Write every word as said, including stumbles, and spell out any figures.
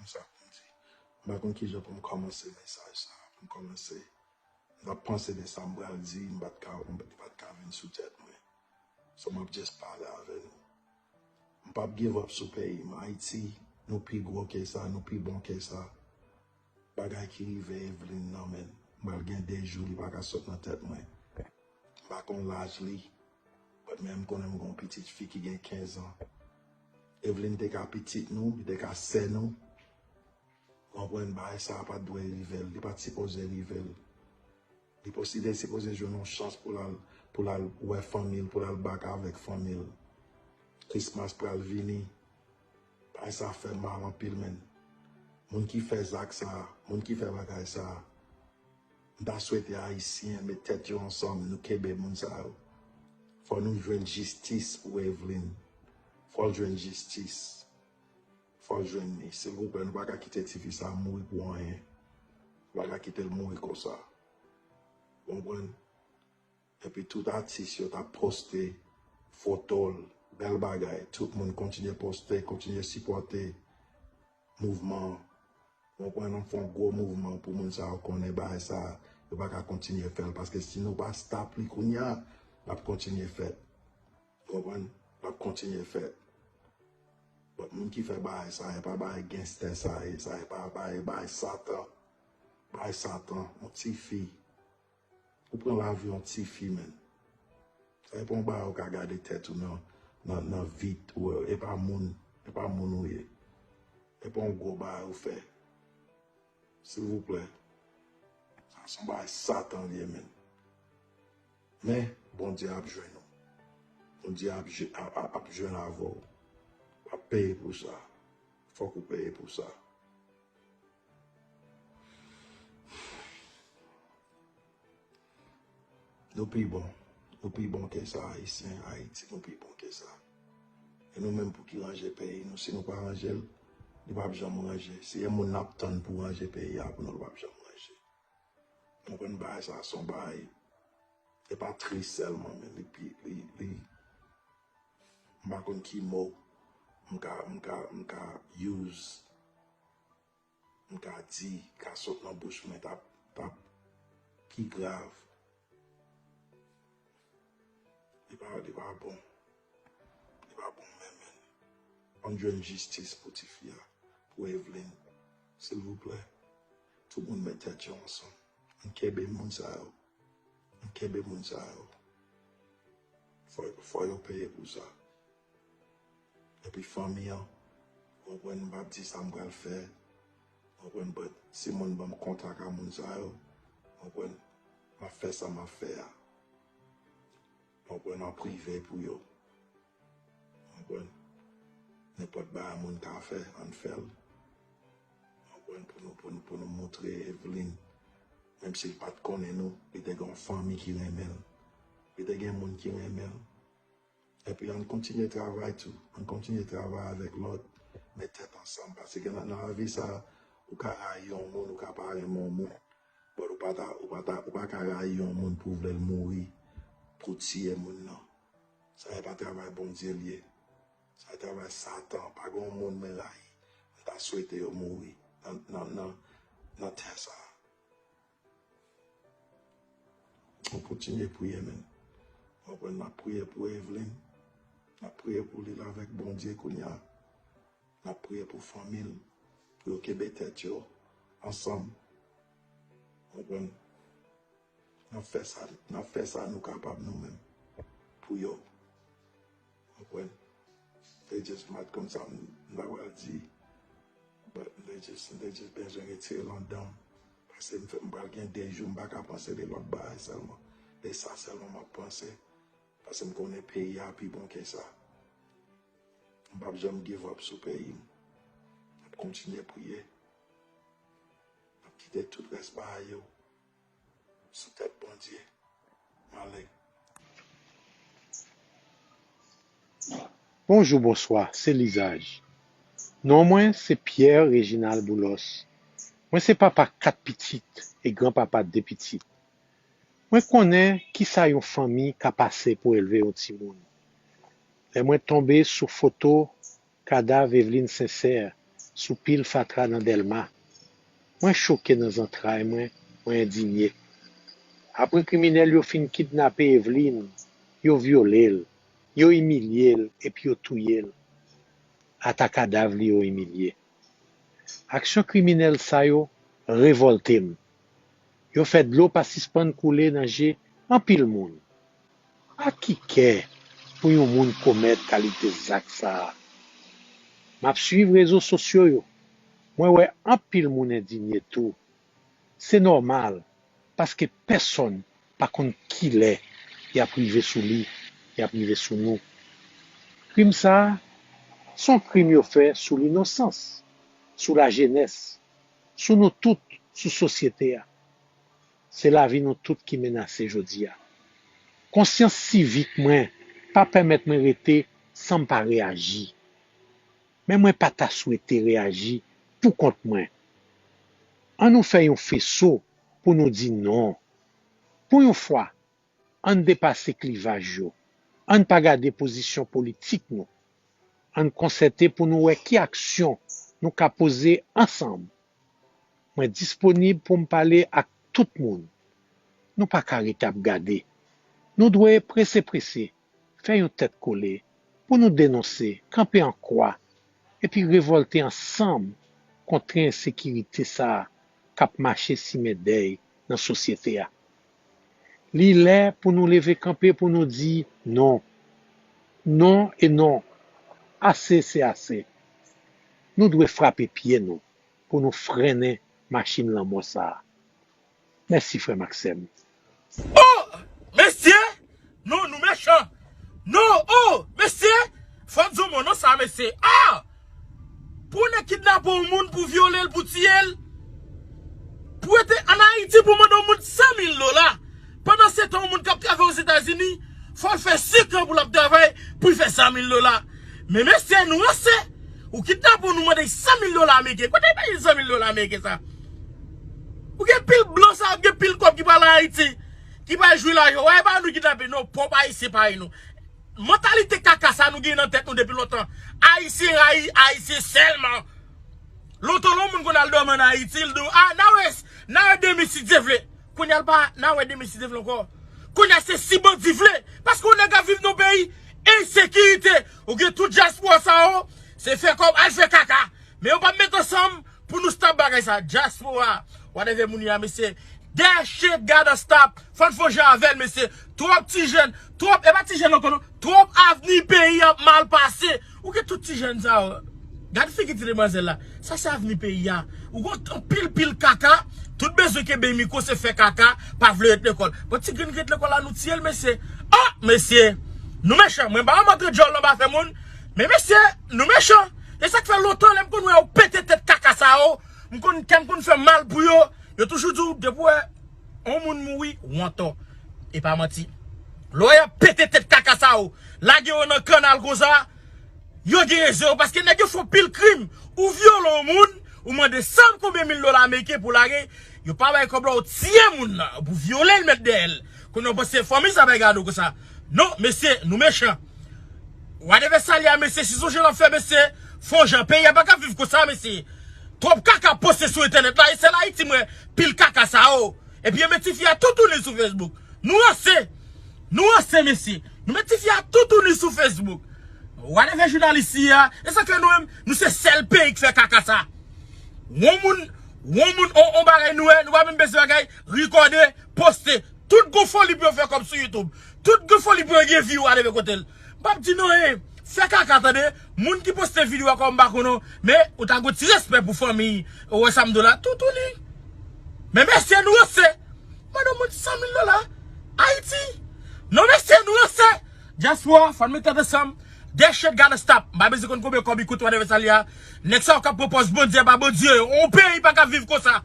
Sa pou m di. M pa konn kijan pou m kòmanse mesaj sa, pou m kòmanse. M t ap panse de sa m pral di, m pa t ka, m pa t ka vin sou tèt mwen. So m ap just pale avè nou. M p ap give up sou peyi m. Ayiti, nou pi gwo ke sa, nou pi bon ke sa. Bagay ki rive Evelyn nan, men, m pral gen de jou li pa ka sot nan tèt mwen. M pa konn laj li, but men m konnen m gen yon pitit fi ki gen kenz an. Evelyn te ka pitit nou, li te ka sè nou. Konprann, bagay sa a pa t dwe rive l, li pa t sipoze rive l. Li posede sipoze jwenn yon chans pou l al, pou l al wè fanmi l, pou l al back avèk fanmi l. Christmas pral vini. Bagay sa fè m mal anpil, men. Moun ki fè zak sa, moun ki fè bagay sa, m ta swete Ayisyen met tèt yo ansanm, nou kenbe moun sa yo. Fò nou jwenn jistis pou Evelyn. Fò l jwenn jistis. Fò l jwenn li. Silvouplè, nou pa ka kite tifi sa a mouri pou anyen. Nou pa ka kite l mouri konsa. Konprann? Epi tout atis yo t ap poste foto l. Bèl bagay. Tout moun kontinye poste, kontinye sipòte mouvman an. Konprann? Ann fè yon gwo mouvman pou moun sa yo konnen bagay sa a, yo pa ka kontinye fè l. Paske si nou pa stop li kounye a, l ap kontinye fèt. Konprann? L ap kontinye fèt. But moun ki fè bagay sa, e pa bagay genstè sa ye, sa e pa bagay, bagay Satan. Bagay Satan, yon tifi. Ou pran lavi yon tifi, men. Sa e pa yon bagay ou ka gade tèt ou nan, nan, nan vit, ou, e pa moun, e pa moun ou ye. E pa yon gwo bagay ou fè. Silvouplè. Sa se yon bagay Satan li ye, men. Men, Bondye ap jwenn ou. Bondye ap, jwe- ap, ap, ap jwenn avè w. W ap peye pou sa. Fòk ou peye pou sa. Nou pi bon. Nou pi bon ke sa, Ayisyen, Ayiti, nou pi bon ke sa. E nou menm pou ki ranje peyi nou, si nou pa ranje l, li p ap janm ranje. Si e moun n ap tann pou ranje peyi a pou nou, li p ap janm ranje. Konprann bagay sa, se yon bagay. E pa tris sèlman, men li pi, li, li, m pa konn ki mo m ka, m ka, m ka use, m ka di, ka sot nan bouch mwen, t ap, t ap pi grav. Li pa, li pa bon. Li pa bon menm, men. Ann jwenn jistis pou tifi a, pou Evelyn. Silvouplè. Tout moun met tèt yo ansanm. Ann kenbe moun sa yo. Ann kenbe moun sa yo. Fò, fò yo peye pou sa. Epi fanmi an, konprann, m p ap di sa m pral fè. Konprann, but si moun ban m kontak a moun sa yo, konprann, m ap fè sa m ap fè a. Konprann, an prive pou yo. Konprann? Nenpòt bagay moun ka fè, ann fè l. Konprann? Pou nou, pou nou, pou nou montre Evelyn, menm si l pa t konnen nou, li te gen yon fanmi ki renmen l. Li te gen moun ki renmen l. Epi ann kontinye travay tou. Ann kontinye travay avèk lòt, met tèt ansanm. Paske nan, nan lavi sa, ou ka rayi yon moun, ou ka pa renmen yon moun. But ou pa ta, ou pa ta, ou pa ka rayi yon moun pou w vle l mouri, pou w tiye moun nan. Sa e pa travay Bondye l ye. Sa e travay Satan. Pa gen yon moun mwen rayi. M ta swete yo mouri nan, nan, nan, nan tè sa a. Ou kontinye priye, men. Ou konprann, n ap priye pou Evelyn. N ap priye pou li la avèk Bondye kounye a. N ap priye pou fanmi l, pou yo kenbe tèt yo ansanm. Konprann? N ap fè sa, n ap fè sa nou kapab nou menm pou yo. Konprann? They just mad konsa, m, m ta pral di, but they just, they just bezwen retire l anndan m. Paske m fè, m pral gen de jou, m pa ka panse de lòt bagay sèlman. De sa sèlman m ap panse. Paske m konnen peyi a pi bon ke sa. M p ap janm give up sou peyi m. M ap kontinye priye. M ap kite tout rès bagay yo sou tèt Bondye. M ale. Bonjou, bonswa, se Lizaj. Non mwen se Pierre Reginald Boulos. Mwen se papa kat pitit e granpapa de pitit. Mwen konnen kisa yon fanmi ka pase pou elve yon timoun. Lè mwen tonbe sou foto kadav Eveline Sincère, sou pil fatra nan Dèlma. Mwen choke nan zantray mwen, mwen endinye. Apre kriminèl yo fin kidnape Eveline, yo vyole l, yo imilye l epi yo touye l. Ata kadav li yo imilye. Aksyon kriminèl sa yo revòlte m. Yo fè dlo pa sispann koule nan je anpil moun. A ki kè pou yon moun komèt kalite zak sa a? M ap swiv rezo sosyo yo. Mwen wè anpil moun endinye tou. Se nòmal, paske pèsonn pa konn kilè y ap rive sou li, y ap rive sou nou. Krim sa a, se yon krim yo fè sou linosans, sou lajenès, sou nou tout, sou sosyete a. Se lavi nou tout ki menase jodi a. Konsyans sivik mwen pa pèmèt mwen rete san m pa reyaji. Men mwen pa ta swete reyaji poukont mwen. Ann nou fè yon feso pou nou di non. Pou yon fwa, ann depase klivaj yo. Ann pa gade pozisyon politik nou. Ann konsète pou nou wè ki aksyon nou ka poze ansanm. Mwen disponib pou m pale ak tout moun. Nou pa ka rete ap gade. Nou dwe prese prese fè yon tèt kole pou nou denonse, kanpe an kwa, epi revòlte ansanm kont ensekirite sa a k ap mache simen dèy nan sosyete a. Li lè pou nou leve kanpe pou nou di non. Non e non. Ase se ase. Nou dwe frape pye nou pou nou frennen machin lanmò sa a. Mèsi frè m ak sè m. Oh! Mesye! Non, nou mechan! Non, oh! Mesye! Fò n di yon mo non sa, mesye! Ah! Pou yon nèg kidnape yon moun, pou vyole l, pou tiye l, pou rete ann Ayiti, pou mande yon moun san mil dola, pandan se tan yon moun k ap travay Ozetazini, fò l fè senk an pou l ap travay, pou l fè san mil dola. Men mesye, nou ranse! Ou kidnape yon, nou mande l san mil dola ameriken. Kote l peye san mil dola ameriken sa? Ou gen pil blan sa, ou gen pil kòb ki pral Ayiti, ki pral jwi lajan. Wè, e pa nou kidnape, non, pwòp Ayisyen parèy nou. Mantalite kaka sa nou gen nan tèt nou depi lontan. Ayisyen rayi Ayisyen sèlman. Lontan, lè yon moun konn al dòmi ann Ayiti, l di w, ah, n a wè, n a wè demen si Dye vle. Kounye a l pa, n a wè demen si Dye vle ankò. Kounye a se si bandi vle. Paske yon nèg ap viv nan peyi ensekirite. Ou gen tout dyaspora sa yo, se fè kòb, al fè kaka. Men yo p ap met ansanm pou nou stop bagay sa. Dyaspora, whatever moun ye a, mesye. That shit gotta stop. Fò n fè yon jan avè l, mesye. Twòp ti jèn, twòp, e pa ti jèn ankò non. Twòp avni peyi ap mal pase. Ou gen tout ti jèn sa yo. Gad figi ti demwazèl la. Sa se avni peyi a. Ou gon anpil pil kaka. Tout bezwen kenbe mikwo se fè kaka, pa vle ret lekòl. Bon, ti grenn ki ret lekòl la, nou tiye l, mesye. Oh, mesye. Nou mechan. Mwen pa renmen antre djòl nan afè moun. Men mesye, nou mechan. E sa k fè lontan, lè m konn wè yo pete tèt kaka sa yo, m konn, kè m konn fè mal pou yo. Yo toujou di w, depi w wè yon moun mouri, w antò. E pa manti. Lè w wè y ap pete tèt kaka sa yo, lage yo nan kannal konsa, yo gen rezon yo, paske nèg yo fè pil krim. Ou vyole yon moun, ou mande san konbyen mil dola ameriken pou lage, yo pa bay kòb la, ou tiye moun nan, pou vyole l, met dèyè l. Kounye a w panse fanmi sa bay gade w konsa. Non, mesye, nou mechan. Whatever sa li a, mesye, si se yon jan l ap fè, mesye, fè yon jan. Peyi a pa ka viv konsa, mesye. Twòp kaka poste sou entènèt la, e sèl Ayiti m wè pil kaka sa yo. Epi yo met tifi a toutouni sou Facebook. Nou ranse. Nou ranse, mesye. Nou met tifi a toutouni sou Facebook. Whatever jounalis li ye a, e sa k fè nou menm, nou se sèl peyi k fè kaka sa. Yon moun, yon moun, on, on bagay nou wè, nou pa menm bezwen bagay, rekòde, poste. Tout gon foli pou yo fè kòb sou YouTube. Tout gon foli pou yo gen view, whatever kote l. M p ap di nou anyen. Fè kaka, tande. Moun ki poste videyo a kòm m pa konnen w, men ou ta gon ti respè pou fanmi, ou wè sa m di w la, toutouni. Men mesye, nou ranse. Mande yon moun san mil dola. Ayiti. Non, mesye, nou ranse. Dyaspora, fò n met tèt ansanm. That shit gotta stop. M pa bezwen konn konbyen kòb li koute, whatever sa li a. Nèg sa yo k ap pran pòz Bondye, pa Bondye. Yon peyi pa ka viv konsa.